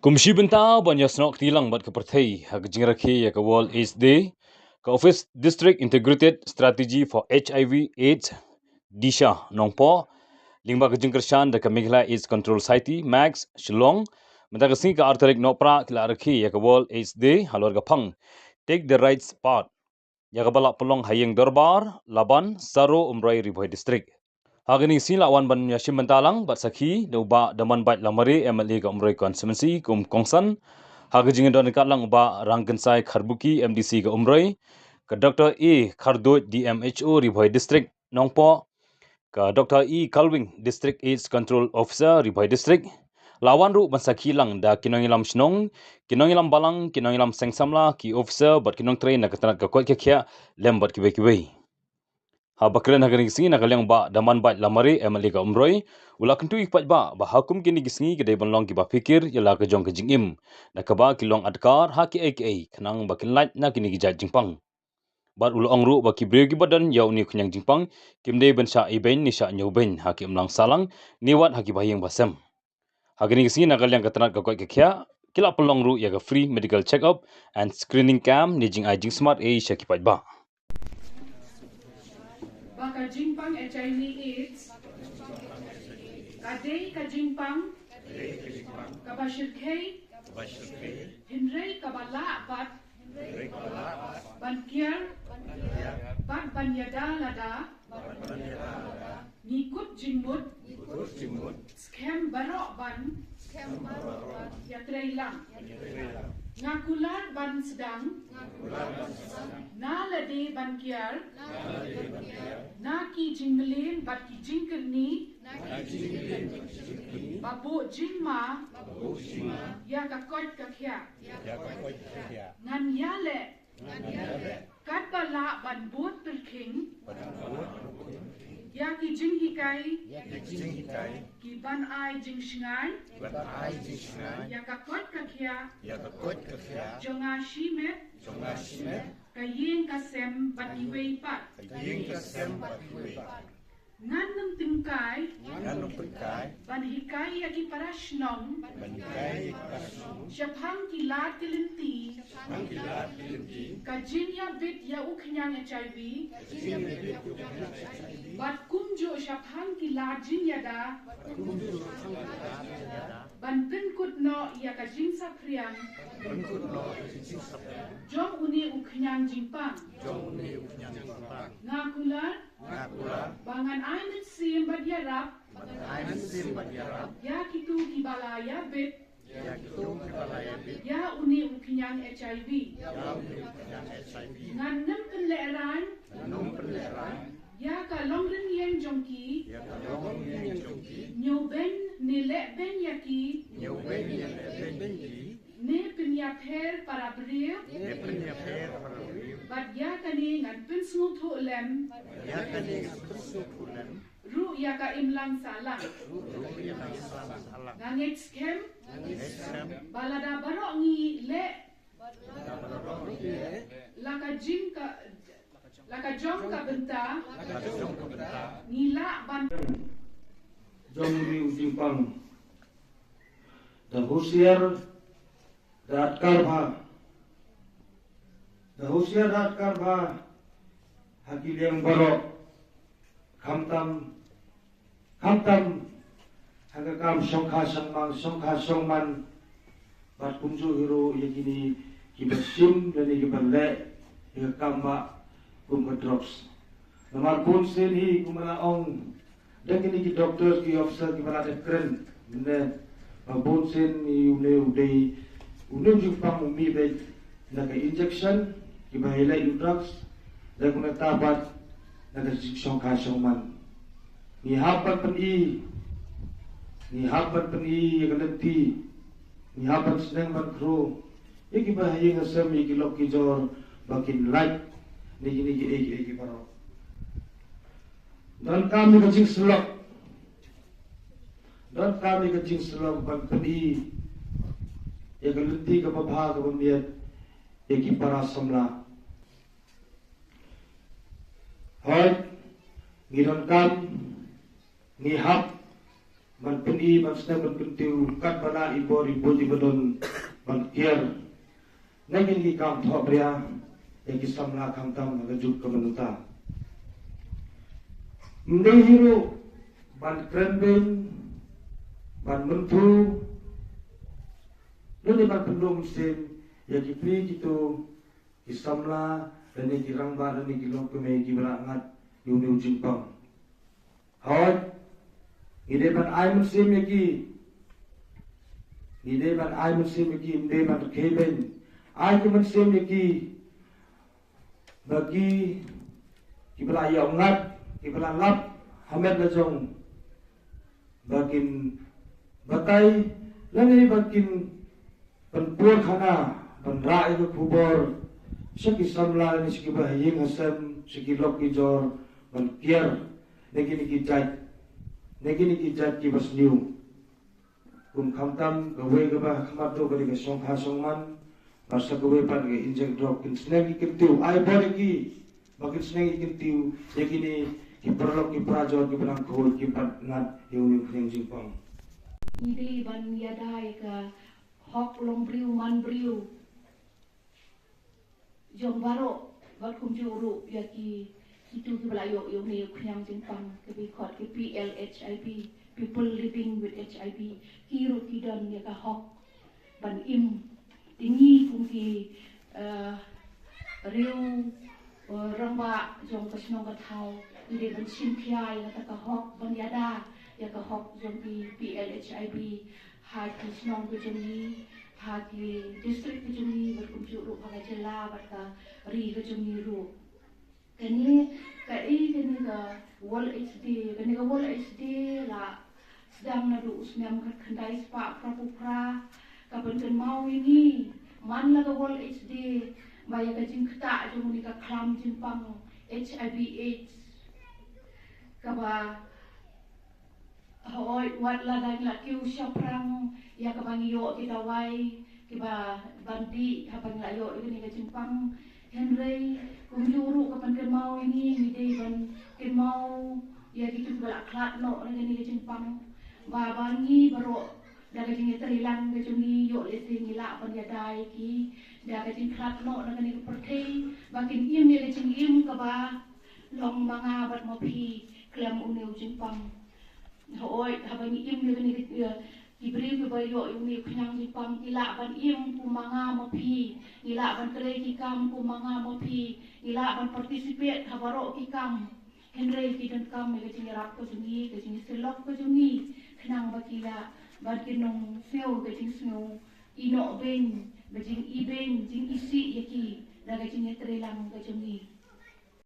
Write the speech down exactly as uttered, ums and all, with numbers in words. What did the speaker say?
Kum shi bynta ban ïasnoh kti lang bad ka pyrthei ha ka jingrakhe ïa ka World AIDS Day, ka Office District Integrated Strategy for HIV AIDS, DISHA, Nongpoh, lyngba ka jingkyrshan da ka Meghalaya AIDS Control Society, MACS, Shillong, mynta ka sngi ka ar tarik Nohprah ki la rakhe ïa ka World AIDS Day halor ka phang Take the Right Path, ïa kaba la pynlong ha Ïing Dorbar Laban, Saro, Umroi, Ri Bhoi District. Ha kane ka sngi la wan ban ïashim bynta lang bad sakhi da u Bah Damanbait Lamare, MLA ka Umroi Constituency, kum u kongsan. Ha ka jingdon ryngkat lang u Bah Rangkynsai Kharbuki, MDC ka Umroi, ka Doctor A Kharduid, DMHO Ri Bhoi District, Nongpoh, ka Doctor E Kalwing, District AIDS Control Officer, Ri Bhoi District. La wan ruh ban sakhi lang da ki nongïalam shnong, ki nongïalam balang, ki nongïalam seng samla, ki officer bad ki nongtrei na ka tnat ka koit ka khiah lem bad kiwei kiwei. Haba kren ha kane ka sngi na ka liang u Bah Damanbait Lamare, MLA ka Umroi, u la kyntu ïa ki paidbah ba ha kum kine ki sngi ki dei ban long kiba phikir ïa la ka jong ka jingim, na kaba ki long adkar ha kiei kiei khnang ba kin lait na kine ki jait jingpang. Bad u la ong ruh ba ki briew kiba don ïa une u khñiang jingpang kim dei ban shah ibeiñ ne shah ñiewbeiñ ha ki imlang sahlang ne wat ha kiba ha ïing ba sem. Ha kane ka sngi na ka liang ka tnat ka koit ka khiah ki la pynlong ruh ïa ka free medical check-up and screening camp ne jingai jingsmart ei sha ki paidbah. Ba ka jingpang HIV AIDS ka dei ka jingpang kaba shyrkhei, hynrei kaba lah bad ban kiar bad ban ïada lada ngi kut jingmut skhem baroh ban ïatrei lang. Nga kular ban sdang na lade ban kiar na ki jingmlien bad ki jingkyrni ba buh jingma ïa ka koit ka khiah. Ngan ïaleh katba lah ban bud pyrkhing ïa ki jinghikai ki ban ai jingshngaiñ ïa ka koit ka khiah jong nga shimet ka ïing ka sem bad kiwei pat. Ngan nym tyngkai ban hikai ïa ki para shnong shaphang ki lad ki lynti ka jingïabit ïa u khñiang HIV bad kumjuh shaphang ki lad jingïada ban pynkut noh ïa ka jingsaphriang jong une u khñiang jingpang. Nga kular ba ngan ai mynsiem bad ïarap ïa kito kiba la ïabit ïa une u khñiang HIV. Ngan nym pynlehraiñ ïa ka longrynïeng jong ki ñiewbeiñ ne lehbeiñ ïa ki ne pynïapher para briew bad ïa kane ngan pynsngewthuh lem ruh ïa ka imlang sahlang. Nga ngeit skhem ba lada baroh ngi leh la ka jing ka la ka jong ka bynta ngi lah ban jong ri u jingpang. Da husiar da atkar bha da husiar da atkar bha ha ki liang baroh, khamtam khamtam ha ka kam shongkha shongman shongkha shongman bad kumjuh hi ruh ïa kine kiba shim lane kiba leh ïa ka kam ba kum ka drugs. Namar bun sien hi kumba la ong da kine ki doctor ki officer kiba la dep kren mynne ba bun sien hi une u dei une u jingpang u mih beit na ka injection kiba ïaleh ïa u drugs da kumne ta pat na ka jingshongkha shongman. Ngi hap ban pyni ngi hap ban pyni ïa ka lynti ngi hap ban sneng ban khru ïa kiba ha ïing ha sem ïa ki lok ki jor ba kin lait na kine kiei kiei ki baroh. Donkam ïa ka jingsyllok donkam ïa ka jingsyllok ban pyni ïa ka lynti kaba bha kaba miat ïa ki para samla. Hooid ngi donkam ngi hap ban pyni, ban sdang, ban kyntiew katba lah i bor i buit iba don ban kiar na kine ki kam thohbria ïa ki samla khamtam ha ka juk ka mynta. Ym dei hi ruh ban kren beiñ, ban mynthu, lane ban pynduh mynsiem ïa ki pli kito ki samla lane ki rangbah lane ki longkmie kiba la ngat ïa une u jingpang. Hooid, ngi dei ban ai mynsiem ïa ki. Ngi dei ban ai mynsiem ïa ki, ym dei ban rkhie beiñ. Ai ki mynsiem ïa ki ba ki, kiba la ïoh ngat, kiba la lap ha met la jong, ba kin batai lane ba kin pynpur khana, ban rah ïa ka khubor sha ki samla lane sha kiba ha ïing ha sem, sha ki lok ki jor, ban kiar na kine ki jait, na kine ki jait kiba sniew. Kum khamtam kawei kaba ha khmat ruh ka dei ka shongkha shongman, bad sa kawei pat ka injek drok, kin sneng ki kyntiew, ai bor ïa ki ba kin sneng ki kyntiew ïa kine ki paralok ki parajor kiba nang khuid kiba ngat ïa une u khñiang jingpang. Ngi dei ban ïada ïa ka hok long briew man briew jong baroh, bad kumjuh ruh ïa ki, kito kiba la ïoh ïa une u khñiang jingpang kaba khot ki P L H I P, people living with H I V, ki ruh ki don ïa ka hok ban im. Te ngi kum ki, eh, riew, eh, rangbah jong ka shnong ka thaw, ngi dei ban shim khia ïa kata ka hok, ban ïada ïa ka hok jong ki P L H I P ha ki shnong ka jong ngi, ha ki district ka jong ngi, bad kumjuh ruh ha ka jylla bad ka ri ka jong ngi ruh. Kane, kaei kane ka World AIDS Day, kane ka World AIDS Day la sdang naduh u snem khatkhyndai spah phraphew phra, ka pynkynmaw ïa ngi man la ka World AIDS Day ba ïa ka jingktah jong une ka khlam jingpang H I V AIDS, kaba hooid, wat lada ngi la kiew shaphrang ïa kaba ngi ïoh ki dawai kiba ban dih haba ngi la ïoh ïa kane ka jingpang. Hynrei kumjuh ruh ka pynkynmaw ïa ngi, ngi dei ban kynmaw ïa kito kiba la khlad noh na kane ka jingpang, ba ba ngi baroh da ka jingïatreilang ka jong ngi ïoh lehse ngi lah ban ïada ïa ki da ka jingkhlad noh na kane ka pyrthei, ba kin im ïa ka jingim kaba long ma nga bad ma phi khlem une u jingpang. Hooid, haba ngi im ïa kane ka, ïa, ki briew kiba ïoh ïa une u khñiang jingpang ki lah ban im kum ma nga ma phi, ngi lah ban trei ki kam kum ma nga ma phi, ngi lah ban participate ha baroh ki kam. Hynrei ki donkam ïa ka jingïarap ka jong ngi, ka jingïasyllok ka jong ngi, khnang ba ki lah ban kin ym sngew ka jingsngew ïehnoh beiñ, ba jingibeiñ, jingisih ïa ki da ka jingïatreilang ka jong ngi.